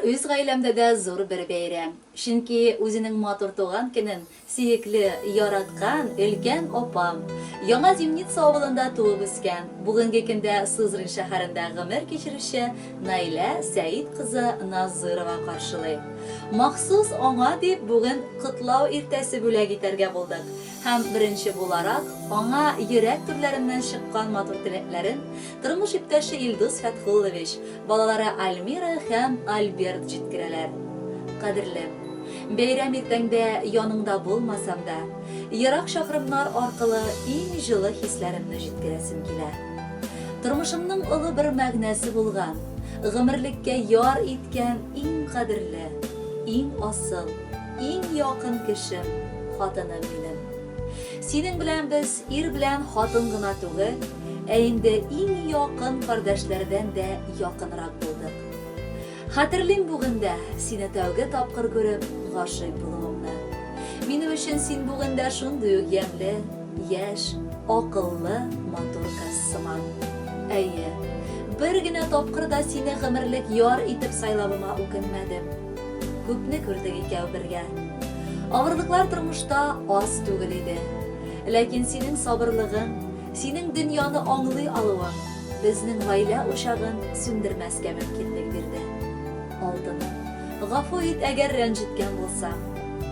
үз гаиләмдә дә зур бер бәйрәм. Чөнки үзенең матур туган көнен сөекле, яраткан өлкән апам, Яңа Зимница авылында туып үскән, бүгенге көндә Сызрань шәһәрендә гомер кичерүче Наилә Сәет кызы Назырова каршылый. Махсус аңа дип бүген котлау иртәсе бүләк итәргә булдык. Һәм беренче буларак, аңа йөрәк түрләреннән чыккан матур теләкләрен тормыш иптәше Илдус Фәтхуллович, балалары Альмира һәм Альберт җиткерәләр. Кадерлем, бәйрәм иртәңдә яныңда булмасам да, ерак чакрымнар аркылы иң җылы хисләремне җиткерәсем килә. Тормышымның олы бер мәгънәсе булган, гомерлеккә яр иткән иң кадерле, иң асыл, Иң якын кешем, хатыным минем. Синең белән без ир белән хатын гына түгел, ә инде иң якын кардәшләрдән дә якынрак булдык. Хәтерлим бүген дә сине тәүге тапкыр күреп гашыйк булуымны. Минем өчен син бүген дә шундый ук ямьле, яшь, акыллы, матур кыз сыман. Әйе, бер генә тапкыр да сине гомерлек яр итеп сайлавыма үкенмәдем. Күпне күрдек икәү бергә. Авырлыклар тормышта аз түгел иде. Ләкин синең сабырлыгың, синең дөньяны аңлый алуың безнең гаилә учагын сүндермәскә мөмкинлек бирде. Алтыным, гафу ит, әгәр рәнҗеткән булсам.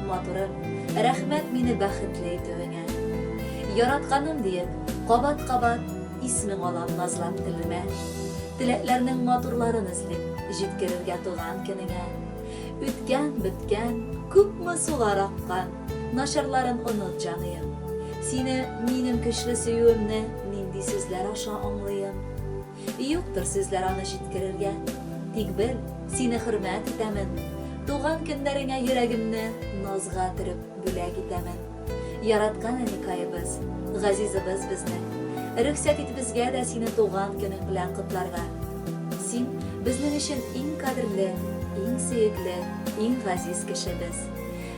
Матурым, рәхмәт мине бәхетле итүеңә. Яратканым диеп, кабат-кабат Исмең алам назлап телемә. Теләкләрнең матурларын эзлим, Җиткерергә туган көнеңә. Үткән, беткән, күпме сулар аккан, Начарларын оныт, җаныем. Сине, минем көчле сөюемне Нинди сүзләр аша аңлыйм? Юктыр сүзләр аны җиткерергә. Тик бел, сине хөрмәт итәмен. Туган көннәреңә йөрәгемне Назга төреп бүләк итәмен. Яраткан әникаебыз, газизыбыз безнең. Рөхсәт ит безгә дә сине туган көнең белән котларга. Син, безнең өчен иң кадерле, иң сөекле, иң газиз кешебез.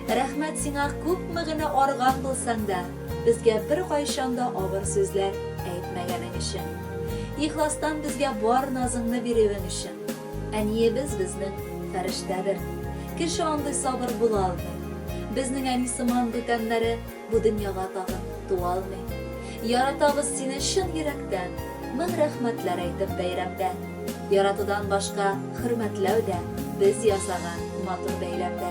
Рәхмәт сиңа күпме генә арган булсаң да, безгә беркайчан да авыр сүзләр әйтмәгәнең өчен. Ихластан безгә бар назыңны бирүең өчен. Әниебез безнең фәрештәдер. Кеше андый сабыр була алмый. Безнең әни сыман бүтәннәре бу дөньяга тагын туа алмый. Яратабыз сине чын йөрәктән, мең рәхмәтләр әйтеп бәйрәмдә. Яратудан башка хөрмәтләү дә без ясаган матур бәйләмдә.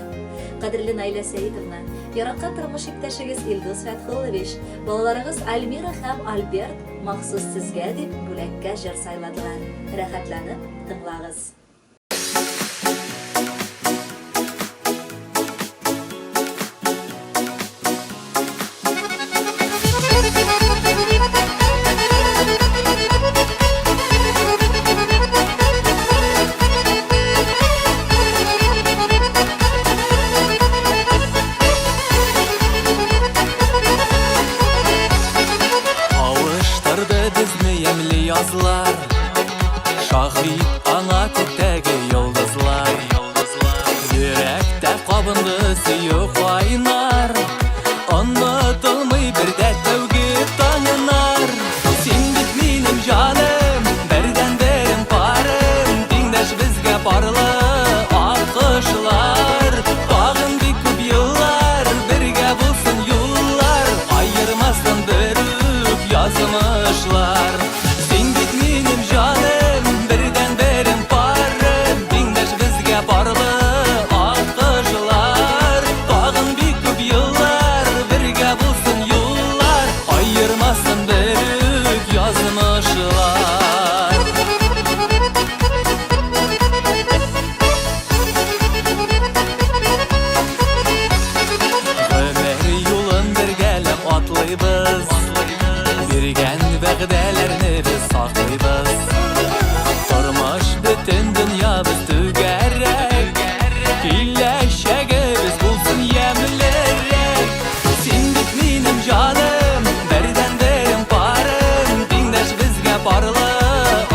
Кадерле Наилә Сәитовна, яраткан тормыш иптәшегез Илдус Фәтхуллович, балаларыгыз Альмира һәм Альберт махсус сезгә дип бүләккә җыр сайладылар. Рәхәтләнеп тыңлагыз. Кавыштырды безне ямьле язлар Шаһит аңа күктәге йолдызлар. Йөрәктә кабынды сөю кайнар, Онытылмый бер дә тәүге таңнар. Син бит минем җаным, бердәнберем парым, Тиңдәш безгә парлы аккошлар. Тагын бик күп еллар бергә булсын юллар, Аермасын берүк язмышлар. Син бит минем җаным, бердәнберем парым, Тиңдәш безгә парлы аккошлар. Тагын бик күп еллар бергә булсын юллар, Аермасын берүк язмышлар. Гомер юлын бергәләп атлыйбыз. Биргән вәгъдәләрне без саклыйбыз. Тормыш бөтен дөньябыз түгәрәк. Киләчәгебез булсын ямьлерәк. Син бит минем җаным, бердәнберем парым, Тиңдәш безгә парлы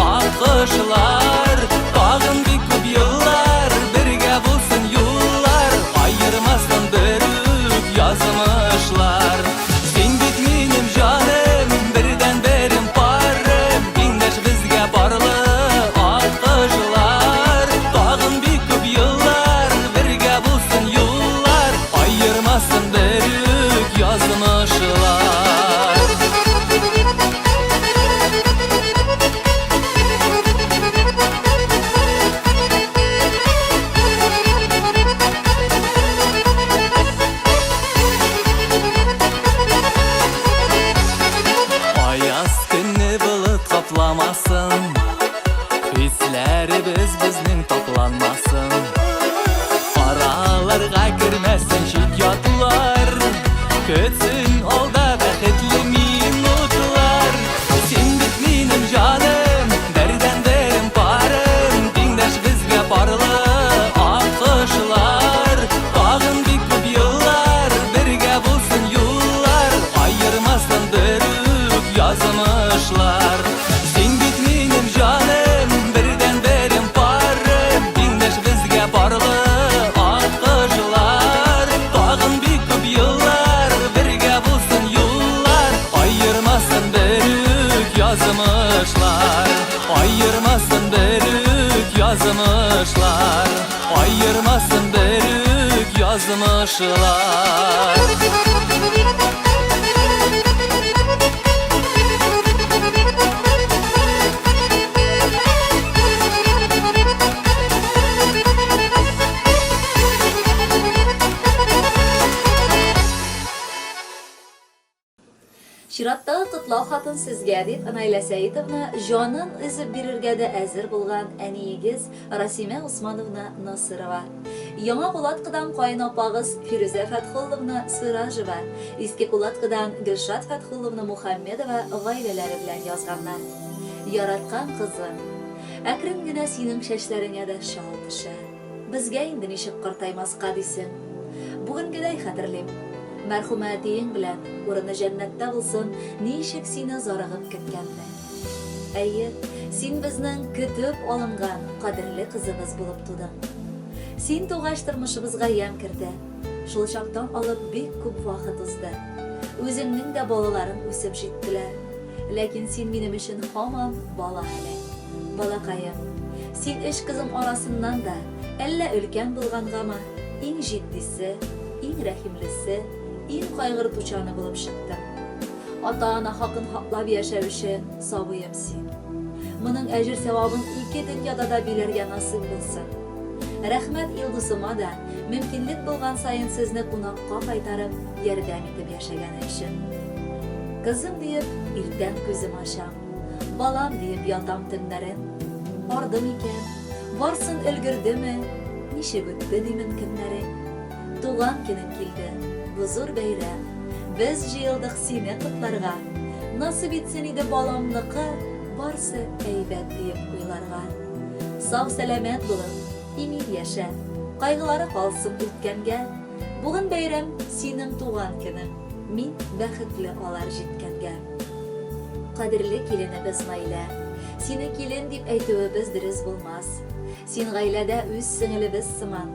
аккошлар. Тагын бик күп еллар бергә булсын юллар, Аермасын берүк язмышлар. Син бит минем җаным, бердәнберем парым. тормышлар. Чираттагы котлау хатын сезгә, дип Наилә Сәитовна җанын өзеп бирергә дә әзер булган әниегез Расимә Усмановна Насырова. Яңа Кулаткыдан каенапагыз Фирүзә Фәтхулловна Сыражева, Иске Кулаткыдан Гөлшат Фәтхулловна Мухаммедова гаиләләре белән язганнар. Яраткан кызым, әкрен генә синең чәчләреңә дә чал төшә. Безгә инде ничек картаймаска дисең. Бүгенгедәй хәтерлим. Мәрхүмә әтиең белән, урыны җәннәттә булсын, ничек сине зарыгып көткәнне. Әйе, син безнең көтеп алынган кадерле кызыбыз булып тудың. Син тугач тормышыбызга ямь керде. Шул чактан алып бик күп вакыт узды. Үзеңнең дә балаларың үсеп җиттеләр. Ләкин син минем өчен һаман бала әле. Балакаем, син өч кызым арасыннан да, әллә өлкән булгангамы, иң җитдисе, иң рәхимлесе, иң кайгыртучаны булып чыктың. Ата-ана хакын хаклап яшәүче сабыем син. Моның әҗер-сәвабын ике дөньяда да биләргә насыйп булсын. Рәхмәт Илдусыма да, мөмкинлек булган саен сезне кунакка кайтарып, ярдәм итеп яшәгәне өчен. Кызым диеп, иртән күзем ачам. Балам диеп ятам төннәрен. Ардым икән, барсын өлгердеме, ничек үтте димен көннәрең. Туган көнең килде, бу зур бәйрәм. Без җыелдык сине котларга. Насыйп итсен иде баламныкы, барсы әйбәт диеп уйларга. Сау-сәламәт булып, имин яшә. Кайгылары калсын үткәнгә. Бүген бәйрәм, синең туган көнең. Мин бәхетле алар җиткәнгә. Кадерле киленебез Наилә! Сине килен дип әйтүебез дөрес булмас. Син гаиләдә үз сеңелебез сыман.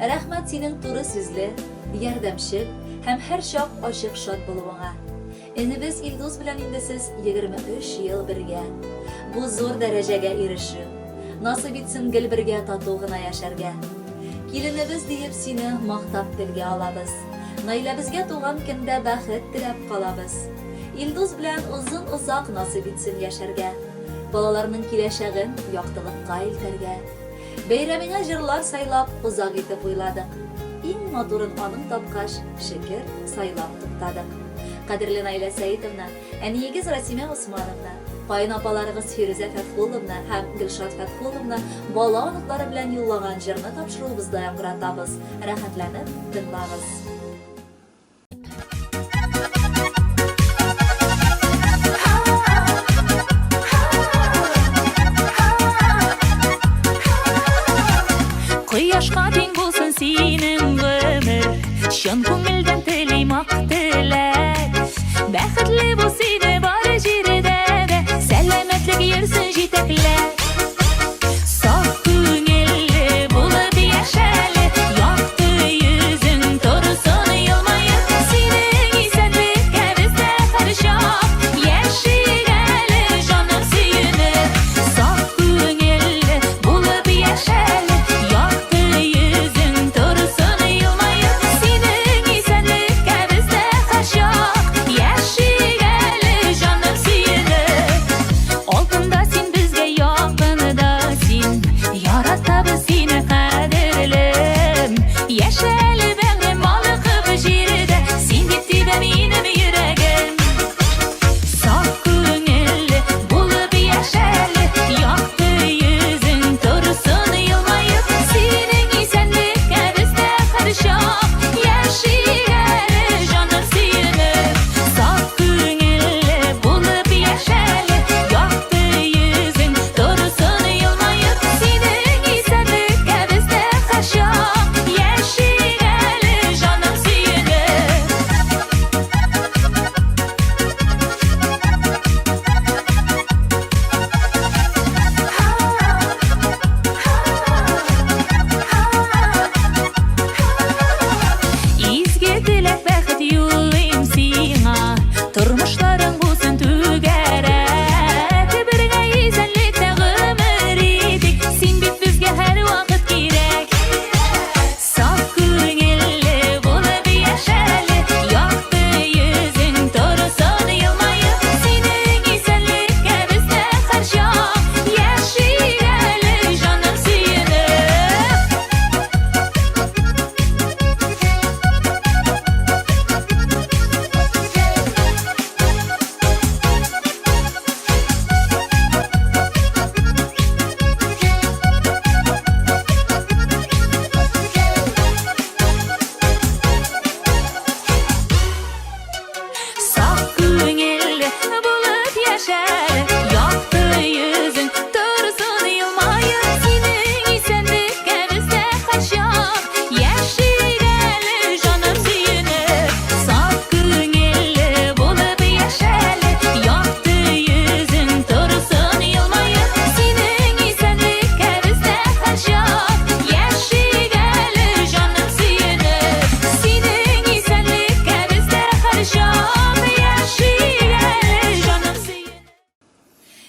Рәхмәт синең туры сүзле, ярдәмчел һәм һәрчак ачык шат булуыңа. Энебез Илдус белән инде сез 23 ел бергә. Бу зур дәрәҗәгә ирешү. Насыйп итсен гел бергә тату гына яшәргә. Киленебез диеп сине мактап телгә алабыз. Наиләбезгә туган көндә бәхет теләп калабыз. Илдус белән озын-озак насыйп итсен яшәргә. Балаларның киләчәген яктылыкка илтәргә. Бәйрәмеңә җырлар сайлап озак итеп уйладык. Иң матурын аның тапкач, шөкер, сайлап туктадык. Кадерле Наилә Сәитовна, әниегез Расимә Усмановна, каенапаларыгыз Фирүзә Фәтхулловна һәм Гөлшат Фәтхулловна бала оныклары белән юллаган җырны тапшыруыбызда яңгыратабыз. Рәхәтләнеп тыңлагыз. Кояшка тиң булсын синең гомер, Чын күңелдән телим ак теләк. Бәхетле бул сине бар җирдә дә, Сәламәтлек йөрсен җитәкләп. Саф күңелле булып яшәле, Якты йөзең торсын елмаеп. Синең исәнлеккә без дә һәрчак Яшик әле, җаным сөенеп. Саф күңелле булып яшәле, Якты йөзең торсын елмаеп. Синең исәнлеккә.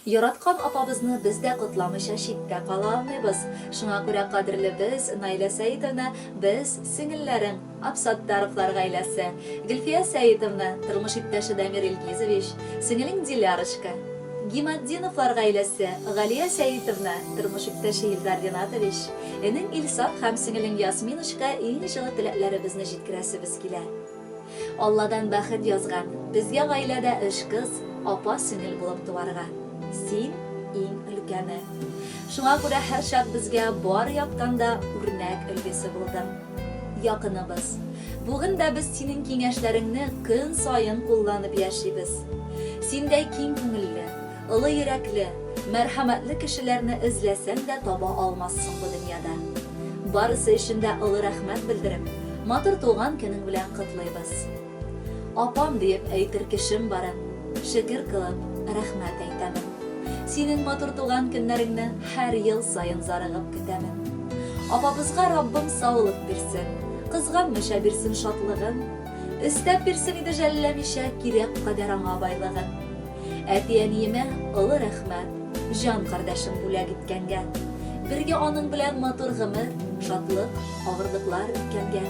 Яраткан апабызны без дә котламыйча читтә кала алмыйбыз. Шуңа күрә кадерлебез Наилә Сәитовна, без, сеңелләрең, Абсаттаровлар гаиләсе, Гөлфия Сәитовна, тормыш иптәше Дамир Илгизович, сеңелең Дилярочка, Гиматдиновлар гаиләсе, Галия Сәитовна, тормыш иптәше Илдар Ринатович, энең Илсаф һәм сеңелең Ясминочка иң җылы теләкләребезне җиткерәсебез килә. Алладан бәхет язган, безгә гаиләдә өч кыз, апа-сеңел булып туарга. Син, иң өлкәне. Шуңа күрә һәрчак безгә бар яктан да үрнәк өлгесе булдың. Якыныбыз. Бүген дә без синең киңәшләреңне көн саен кулланып яшибез. Синдәй киң күңелле, олы йөрәкле, мәрхәмәтле кешеләрне эзләсәң дә таба алмассың бу дөньяда. Барысы өчен дә олы рәхмәт белдереп, матур туган көнең белән котлыйбыз. Апам диеп әйтер кешем барын, шөкер кылып, рәхмәт әйтәмен. Синең матур туган көннәреңне һәр ел саен зарыгып көтәмен. Апабызга Раббым саулык бирсен, кызганмыйча бирсен шатлыгын, өстәп бирсен иде жәлләмичә кирәк кадәр аңа байлыгын. Әти-әниемә олы рәхмәт, җан кардәшем бүләк иткәнгә. Бергә аның белән матур гомер, шатлык, авырлыклар үткәнгә.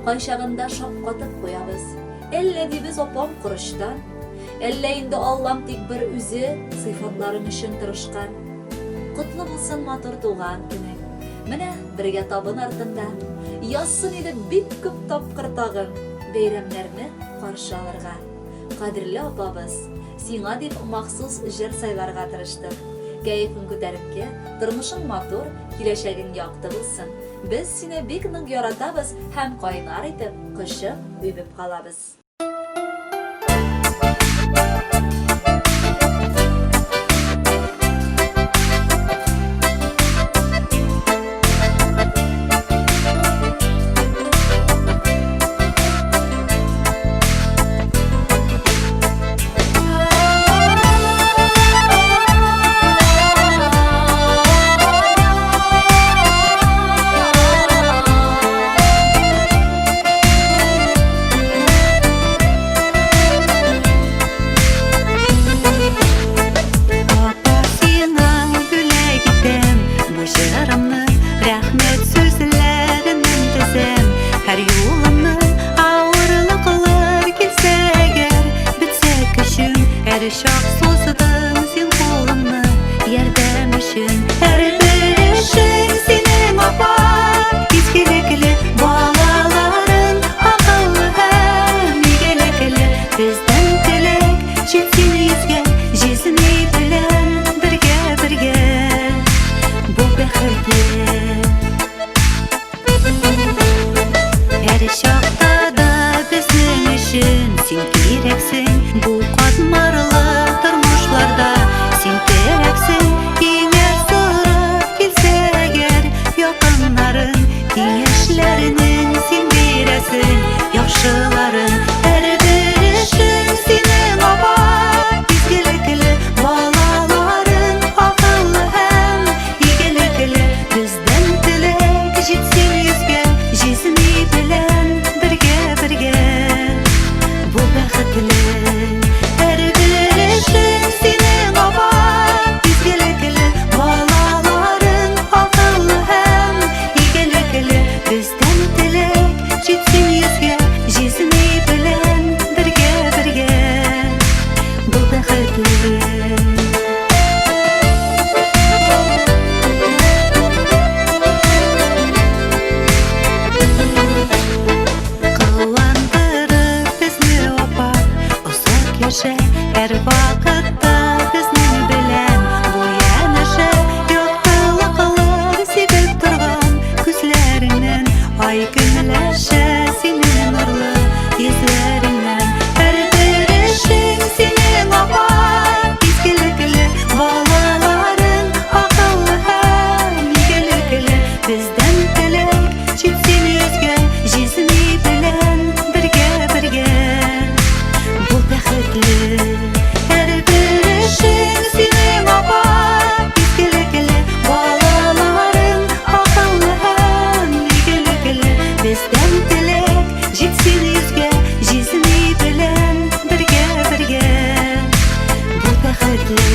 Кайчагында шаккатып куябыз. Әллә дибез апам корычтан, әллә инде Аллам тик бер үзе сыйфатларың өчен тырышкан. Котлы булсын матур туган көнең. Менә бергә табын артында. Язсын иде бик күп тапкыр тагын бәйрәмнәрне каршы алырга. Кадерле апабыз, сиңа дип махсус җыр сайларга тырыштык. Кәефең күтәренке, тормышың матур, киләчәгең якты булсын. Без сине бик нык яратабыз һәм кайнар итеп, кочып, үбеп калабыз. Апа сиңа бүләк итәм бу җырымны, рәхмәт сүзләреннән тезәм. Һәр юлымны авырлыклар килсә әгәр, бетсә көчем, һәр чак суздың син кулыңны ярдәм өчен. Һәрбер эшең синең, апа, изгелекле, балаларың акыллы һәм игелекле. Бездән теләк җитсен йөзгә, җизни белән бергә-бергә бу бәхетле. Һәр чакта да безнең өчен син кирәксең. Бу катмарлы тормышларда син терәксең. Киңәш сорап килсә әгәр якыннарың, киңәшләренең син бирәсең яхшыларын. Һәрбер эшең синең, апа, изгелекле, балаларың акыллы һәм игелекле. Бездән теләк җитсен йөзгә, җизни белән бергә-бергә бу бәхетле. Һәрбер эшең синең, апа, изгелекле, балаларың акыллы һәм игелекле. Бездән теләк җитсен йөзгә, җизни белән бергә-бергә бу бәхетле. Кыландырып безне апа, озак яшә, һәр вакытта безнең белән бу янәшә. Яктылыклар сибеп торган күзләреңнән, ай көнләшә синең нурлы йөзләреңнән. Һәрбер эшең синең, апа, изгелекле, балаларың акыллы һәм игелекле. Бездән теләк җитсен йөзгә, җизни белән бергә-бергә бул бәхетле. Һәрбер эшең синең, апа, изгелекле, балаларың акыллы һәм игелекле. Бездән теләк Җитсен йөзгә, җизни белән бергә-бергә бул бәхетле.